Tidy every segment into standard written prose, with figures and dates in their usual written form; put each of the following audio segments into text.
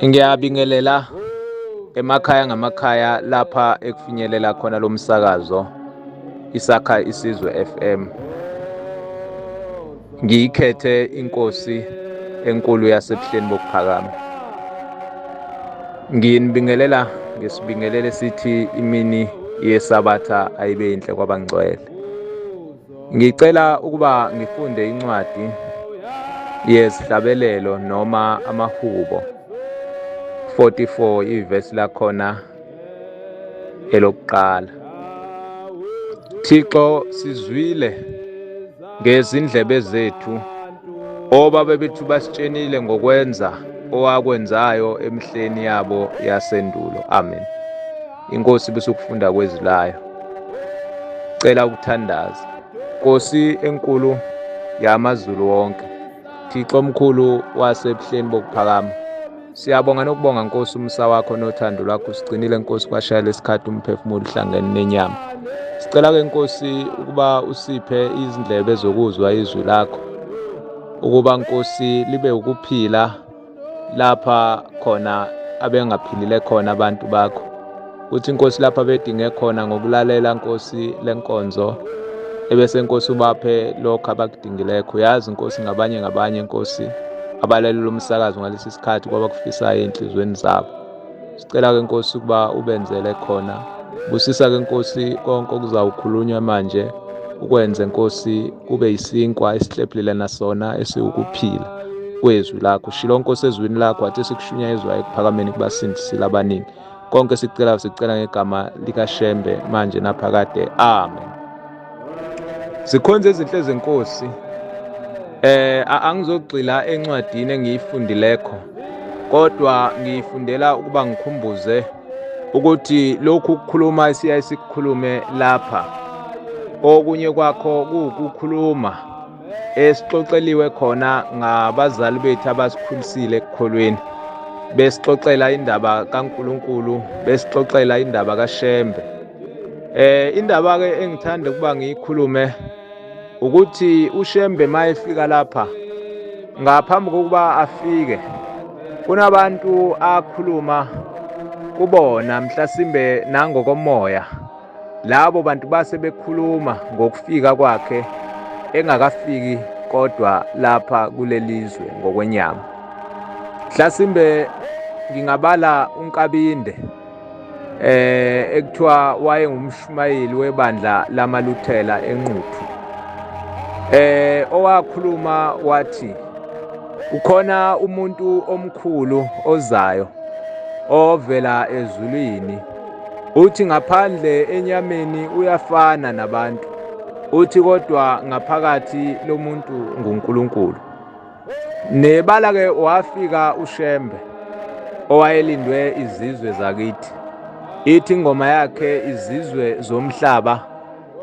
Ngiyabingelela emakhaya ngamakhaya lapha ekufinyelela khona lo msakazo Isakha Isizwe FM. Ngiyikhethe inkosi enkulu yasebuhleni bokuphakama. Nginibingelela ngesibingelelo esithi imini yeSabatha ayibe yinhle kwabangcwele. Ngicela ukuba ngifunde incwadi yezihlabelelo noma amahubo 44 ivesi lakhona elokuqala. Thixo, sizwile ngezindlebe zethu, obaba bethu basitshenile ngokwenza owakwenzayo emihleni yabo yasendulo. Amen. Inkosi besukufunda kwezwi layo. Cela ukuthandaza. Nkosi enkulu yamazulu wonke, Thixo omkhulu wasebuhleni bokuphakama, siyabonga nokubonga Nkosi umusa wakho nothando lwakho, usigcinile Nkosi kwashaya lesikhathi umphefumulo uhlangene nenyama. Sicela ke Nkosi ukuba usiphe izindlebe zokuzwa izwi lakho, ukuba Nkosi libe ukuphila lapha khona abengaphilile khona abantu bakho, kuthi Nkosi lapha bedinge khona ngokulalela Nkosi lenkonzo, ebese Nkosi ubaphe lokho abakudingilekho. Uyazi Nkosi ngabanye ngabanye Nkosi abalalela umsakazo ngalesi sikhathi kwabakufisayo ey'nhliziyweni zabo. Sicela-ke Nkosi ukuba ubenzele khona. Busisa-ke Nkosi konke okuzawukhulunywa manje, ukwenze Nkosi kube yisinkwa esihlephulile nasona esiwukuphila kwezwi lakho. Shilo Nkosi ezwini lakho wathi esikushunyayezwayo ekuphakameni kubasindisile abaningi. Konke sikucela sikucela ngegama likaShembe manje naphakade. Amen. Sikhonze izinhle zenkosi. Angizogxila encwadini engiyifundilekho, kodwa ngiyifundela ukuba ngikhumbuze ukuthi lokhu kukhuluma esiyaye sikukhulume lapha, okunye kwakho kuwukukhuluma esixoxeliwe khona ngabazali bethu abasikhulisile ekukholweni, besixoxela indaba kaNkulunkulu, besixoxela indaba kaShembe. Indaba ke engithanda ukuba ngiyikhulume ukuthi uShembe mayefika lapha, ngaphambi kokuba afike kunabantu akhuluma kubona mhlasimbe nangokomoya. Labo bantu base bekhuluma ngokufika kwakhe engakafiki kodwa lapha kulelizwe ngokwenyama. Mhlasimbe ngingabala uNkabinde ekuthiwa wayengumshumayeli webandla lamaLuthela eNquthu, owakhuluma wathi kukhona umuntu omkhulu ozayo ovela ezulwini, uthi ngaphandle enyameni uyafana nabantu, uthi kodwa ngaphakathi lomuntu nguNkulunkulu. Nebala ke wafika uShembe owayelindwe izizwe zakithi. Ithi ingoma yakhe izizwe zomhlaba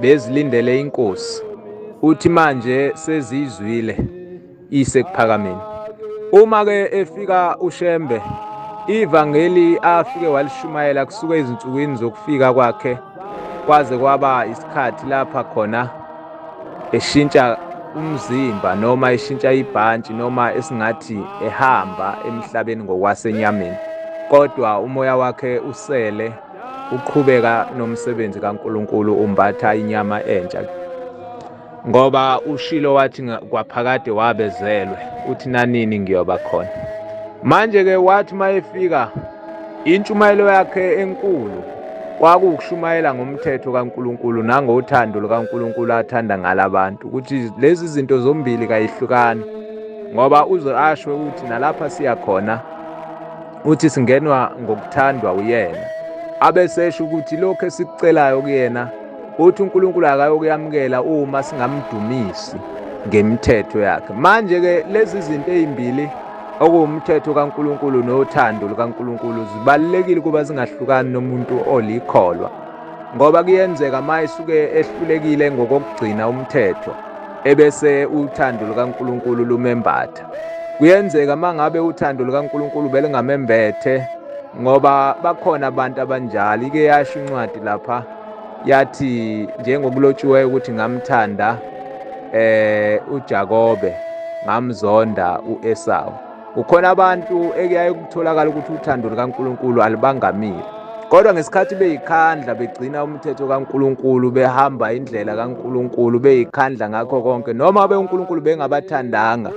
bezilindele inkosi, uthi manje seziyizwile isekuphakameni. Uma ke efika uShembe, ivangeli afike walishumayela kusuka ezinsukwini zokufika kwakhe kwaze kwaba isikhathi lapha khona eshintsha umzimba noma eshintsha ibhantshi noma esingathi ehamba emhlabeni ngokwasenyameni, kodwa umoya wakhe usele uqhubeka nomsebenzi kaNkulunkulu, umbatha inyama entsha, ngoba ushilo wathi kwaphakade wabezelwe, uthi nanini ngiyoba khona. Manje ke wathi mayefika, intshumayelo yakhe enkulu kwakuwukushumayela ngomthetho kaNkulunkulu nangothando lukaNkulunkulu athanda ngalabantu, ukuthi lezi zinto zombili kayihlukani, ngoba uze asho ukuthi nalapha siya khona uthi singenwa ngokuthandwa uyena, abesesho ukuthi lokho esikucelayo kuyena uthi uNkulunkulu akayokuyamukela uma singamdumisi ngemithetho yakhe. Manje ke lezi zinto ezimbili, okuwumthetho kaNkulunkulu nothando lukaNkulunkulu, zibalulekile ukuba zingahlukani nomuntu olikholwa, ngoba kuyenzeka uma esuke ehlulekile ngokokugcina umthetho ebese uthando lukaNkulunkulu lumembatha. Kuyenzeka uma ngabe uthando lukaNkulunkulu belingamembethe, ngoba bakhona abantu abanjalo. Ike yasho incwadi lapha yathi njengokulotshiweyo ukuthi ngamthanda uJakobe ngamzonda uEsawu. Kukhona abantu ekuyaye kutholakala ukuthi uthando lukaNkulunkulu alubangamile. Kodwa ngesikhathi beyikhandla begcina umthetho kaNkulunkulu behamba indlela kaNkulunkulu beyikhandla ngakho konke noma abe uNkulunkulu bengabathandanga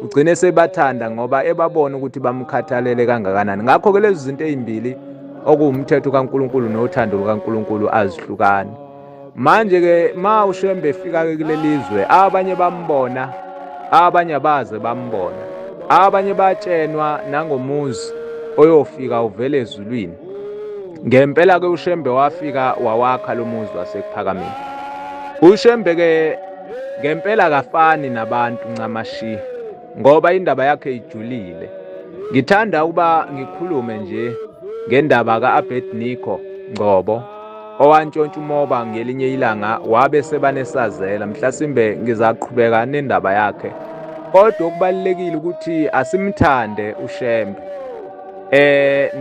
ugcine sebathanda ngoba ebabona ukuthi bamkhathalele kangakanani. Ngakho-ke lezi zinto ezimbili okuwumthetho kaNkulunkulu nothando lukaNkulunkulu azihlukani. Manje-ke ma uShembe efika-ke kuleli zwe abanye bambona abanye abaze bambona abanye batshenwa nangomuzi oyofika uvele ezulwini. Ngempela-ke uShembe wafika wawakha lo muzi waseKuphakameni. UShembe-ke ngempela akafani nabantu ncamashi ngoba indaba yakhe ijulile. Ngithanda ukuba ngikhulume nje ngendaba ka-Abednico Ngcobo owantshontsha umoba ngelinye ilanga wabe sebanesazela mhlasimbe ngizaqhubeka nendaba yakhe kodwa okubalulekile ukuthi asimthande uShembe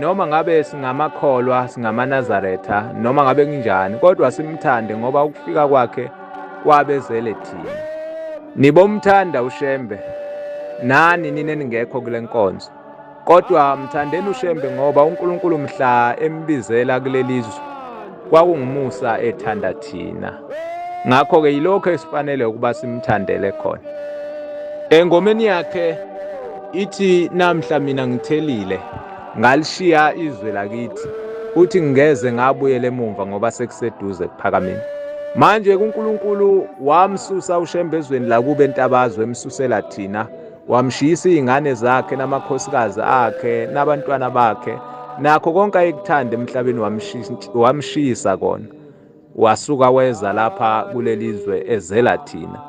noma ngabe singamakholwa singamaNazaretha noma ngabe kunjani kodwa simthande ngoba ukufika kwakhe kwabezele thina nibomthanda uShembe nani nina eningekho kule nkonzo kodwa mthandeni uShembe ngoba uNkulunkulu mhla embizela kulelizwe kwakungumusa ethanda thina ngakho-ke yilokho esifanele ukuba simthandele khona engomeni yakhe ithi namhla mina ngithelile ngalishiya izwe lakithi uthi ngingeze ngabuyela emumva ngoba sekuseduze kuphakameni manje kuNkulunkulu wamsusa uShembe ezweni lakubo entabazwe emsusela thina wamshiyisa izingane zakhe namakhosikazi akhe nabantwana bakhe nakho konke ayekuthanda emhlabeni wamshiyisa kona wasuka weza lapha kulelizwe ezela thina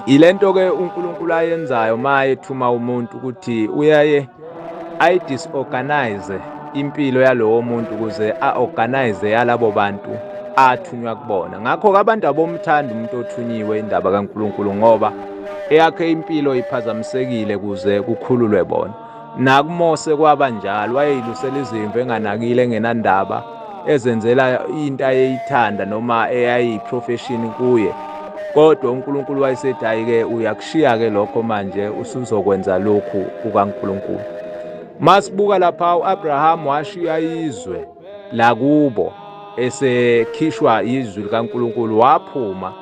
ilento ke uNkulunkulu ayenzayo maye ethuma umuntu ukuthi uyaye ayidisorganize impilo yalowo muntu ukuze aorganize yalabo bantu athunywa kubona. Ngakho-ke abantu abomthanda umuntu othunyiwe indaba kaNkulunkulu ngoba eyakhe impilo iphazamisekile kuze kukhululwe bona. NakuMose kwaba njalo, wayeyilusela izimvu enganakile engenandaba ezenzela into ayeyithanda noma eyayiyiprofeshini kuye. Kodwa uNkulunkulu wayesethi hhayi-ke uyakushiya-ke lokho manje usuzokwenza lokhu kukaNkulunkulu. Masibuka lapha u-Abraham washiya izwe lakubo esekhishwa izwi likaNkulunkulu waphuma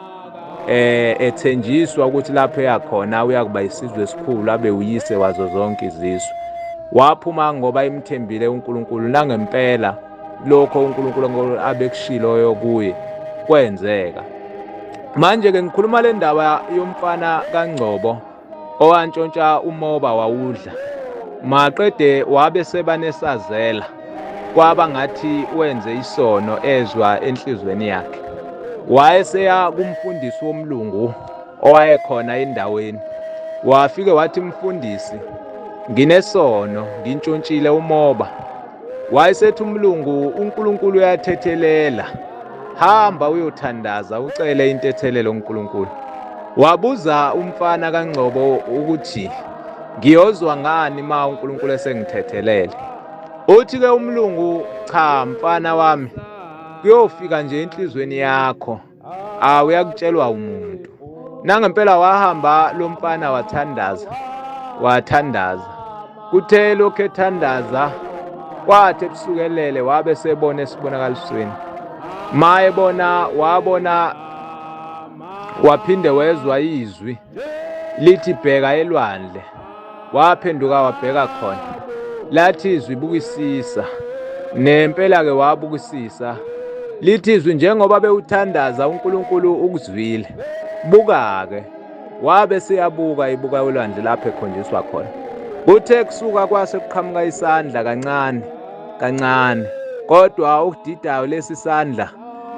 ethenjiswa ukuthi lapho eyakhona uyakuba isizwe esikhulu abe uyise wazo zonke izizwe. Waphuma ngoba emthembile uNkulunkulu nangempela lokho uNkulunkulu abekushiloyo kuye kwenzeka. Manje ke ngikhuluma le ndaba yomfana kaNgcobo owantshontsha umoba wawudla maqede wabe sebanesazela kwaba ngathi wenze isono ezwa enhlizweni yakhe wayeseya kumfundisi womlungu owayekhona endaweni wafike wathi mfundisi nginesono ngintshontshile umoba wayesethi umlungu uNkulunkulu uyathethelela hamba uyothandaza ucele intethelelo uNkulunkulu wabuza umfana kaNgcobo ukuthi ngiyozwa ngani ma uNkulunkulu esengithethelele uthi ke umlungu cha mfana wami kuyofika nje enhlizweni yakho awuyakutshelwa umuntu nangempela wahamba lo mfana wathandaza wathandaza kuthe lokhu ethandaza kwathi ebusukelele wabe sebona esibonakalisweni maye bona wabona waphinde wezwa izwi lithi bheka elwandle waphenduka wabheka khona lathi izwi bukisisa nempela-ke wabukisisa lithi izwi njengoba bewuthandaza uNkulunkulu ukuzwile buka-ke wabe seyabuka ibuka ulwandle lapho ekhonjiswa khona kuthe kusuka kwase kuqhamuka isandla kancane kancane kodwa okudidayo lesi sandla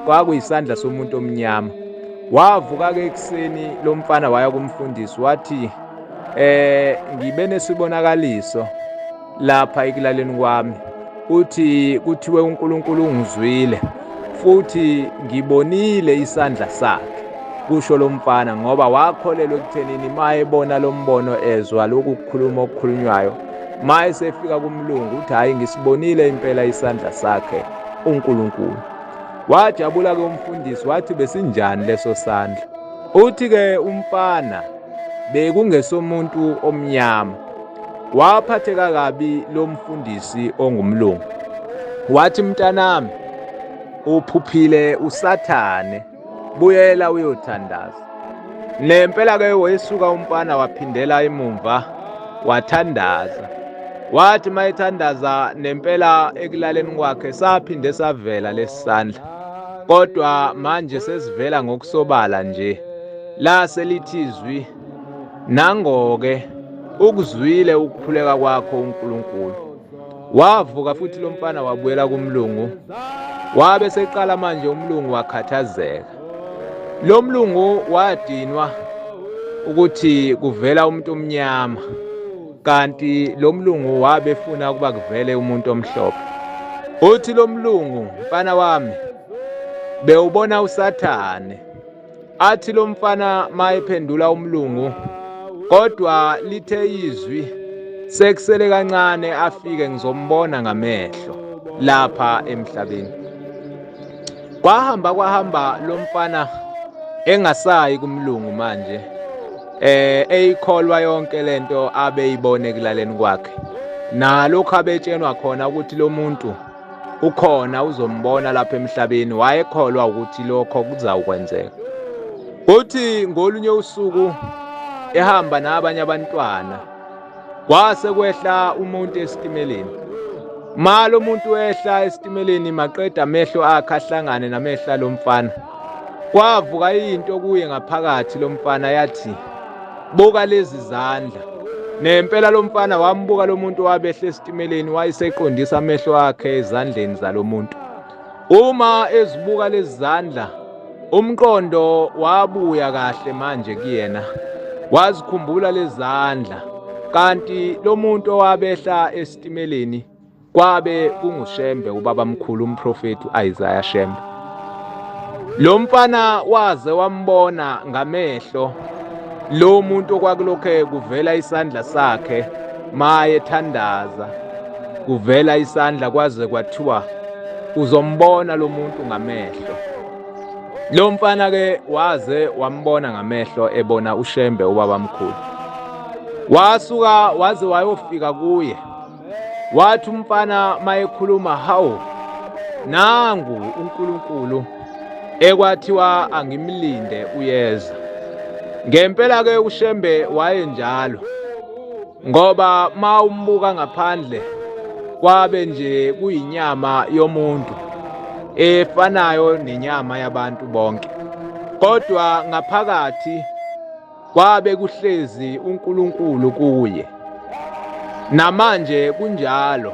kwakuyisandla somuntu omnyama wavuka-ke ekuseni lo mfana waya kumfundisi wathi ngibe nesibonakaliso lapha ekulaleni kwami uthi kuthiwe uNkulunkulu ungizwile futhi ngibonile isandla sakhe kusho lo mfana ngoba wakholelwa ekuthenini ma ebona lo mbono ezwa lokhu kukhuluma okukhulunywayo ma esefika kumlungu uthi hhayi ngisibonile impela isandla sakhe uNkulunkulu wajabula-ke umfundisi wathi besinjani leso sandla uthi-ke umfana bekungesomuntu omnyama. Waphatheka kabi lo mfundisi ongumlungu. Wathi mntanami uphuphile uSathane buyela uyothandaza. Nempela ke wesuka umfana waphindela emumva wathandaza. Wathi mayethandaza nempela ekulaleni kwakhe saphinde savela lesisandla. Kodwa manje sesivela ngokusobala nje. La selithi izwi nango-ke ukuzwile ukukhuleka kwakho uNkulunkulu. Wavuka futhi lo mfana wabuyela kumlungu. Wabe seqala manje umlungu wakhathazeka. Lo mlungu wadinwa ukuthi kuvela umuntu omnyama kanti lo mlungu wabe efuna ukuba kuvele umuntu omhlophe. Uthi lo mlungu, mfana wami, bewubona uSathane. Athi lo mfana mayephendula umlungu kodwa lithe izwi sekusele kancane afike ngizombona ngamehlo lapha emhlabeni. Kwahamba kwahamba lo mfana engasayi kumlungu manje eyikholwa yonke lento abeyibone ekulaleni kwakhe nalokhu abetshenwa khona ukuthi lo muntu ukhona uzombona lapha emhlabeni wayekholwa ukuthi lokho kuzawukwenzeka. Uthi ngolunye usuku ehamba nabanye abantwana kwase kwehla umuntu esitimeleni. Ma lo muntu wehla esitimeleni maqeda amehlo akhe ahlangane namehla lomfana. Kwavuka into kuye ngaphakathi lomfana yathi buka lezi zandla. Nempela lomfana wambuka lo muntu wabehle esitimeleni wayeseqondisa amehlo akhe ezandleni zalomuntu. Uma ezibuka lezi zandla umqondo wabuya kahle manje kuyena. Wazikhumbula lezandla kanti lo muntu owabehla esitimeleni Kwabe kunguShembe ubabamkhulu umprofethi u-Isaiah Shembe. Lo mfana waze wambona ngamehlo lo muntu okwakulokhe kuvela isandla sakhe maye thandaza kuvela isandla kwaze kwathiwa uzombona lo muntu ngamehlo. Lo mfana ke waze wambona ngamehlo ebona uShembe ubabamkhulu. Wasuka waze wayofika kuye. Wathi umfana mayekhuluma hawu nangu uNkulunkulu ekwathiwa angimlinde uyeza. Ngempela ke uShembe wayenjalo ngoba ma umbuka ngaphandle kwabe nje kuyinyama yomuntu efanayo nenyama yabantu bonke kodwa ngaphakathi Kwabe kuhlezi uNkulunkulu kuye. Namanje kunjalo.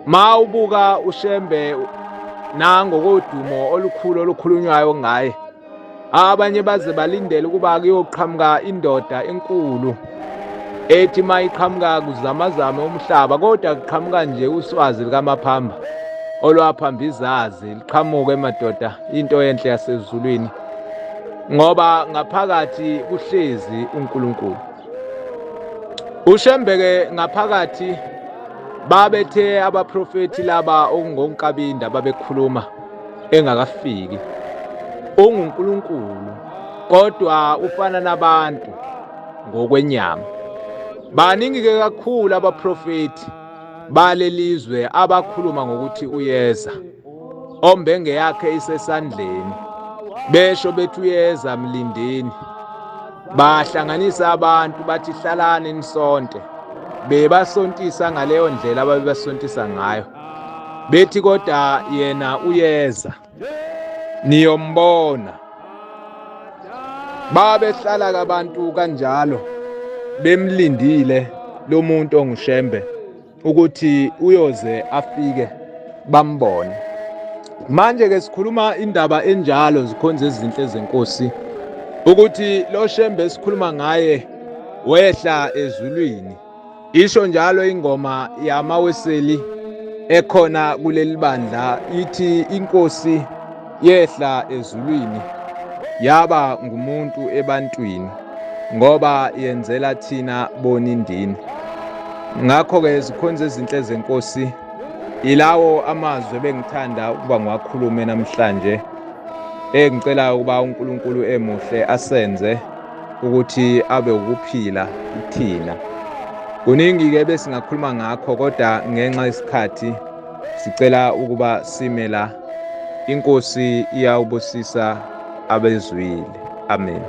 Ma ubuka uShembe nangokodumo olukhulu olukhulunywayo ngaye, abanye baze balindele ukuba kuyoqhamuka indoda enkulu ethi uma iqhamuka kuzamazame umhlaba, kodwa kuqhamuka nje uswazi lukamaphamba olwaphamba izazi liqhamuke madoda into enhle yasezulwini. Ngoba ngaphakathi kuhlezi uNkulunkulu. UShembe-ke ngaphakathi babethe abaprofethi laba okungonkabinda babekhuluma engakafiki. UnguNkulunkulu kodwa ufana nabantu ngokwenyama. Baningi-ke kakhulu abaprofethi balelizwe abakhuluma ngokuthi uyeza. Ombenge yakhe isesandleni besho bethi uyeza mlindeni. Bahlanganisa abantu bathi hlalani nisonte. Bebasontisa ngaleyo ndlela ababebasontisa ngayo. Bethi kodwa yena uyeza. Niyombona. Babehlala abantu kanjalo bemlindile lo muntu onguShembe. Ukuthi uyoze afike bambone. Manje ke sikhuluma indaba enjalo zikhonze ezinhle zenkosi ukuthi lo Shembe esikhuluma ngaye wehla ezulwini. Isho njalo ingoma yamaWeseli ekhona kuleli bandla ithi inkosi yehla ezulwini yaba ngumuntu ebantwini ngoba yenzela thina bonindini. Ngakho-ke zikhonzi ezinhle zenkosi ilawo amazwi ebengithanda ukuba ngiwakhulume namhlanje engicela ukuba uNkulunkulu emuhle asenze ukuthi abe ukuphila kuthina. Kuningi-ke besingakhuluma ngakho kodwa ngenxa yesikhathi sicela ukuba sime la. INkosi iyawubusisa abezwile. Amen.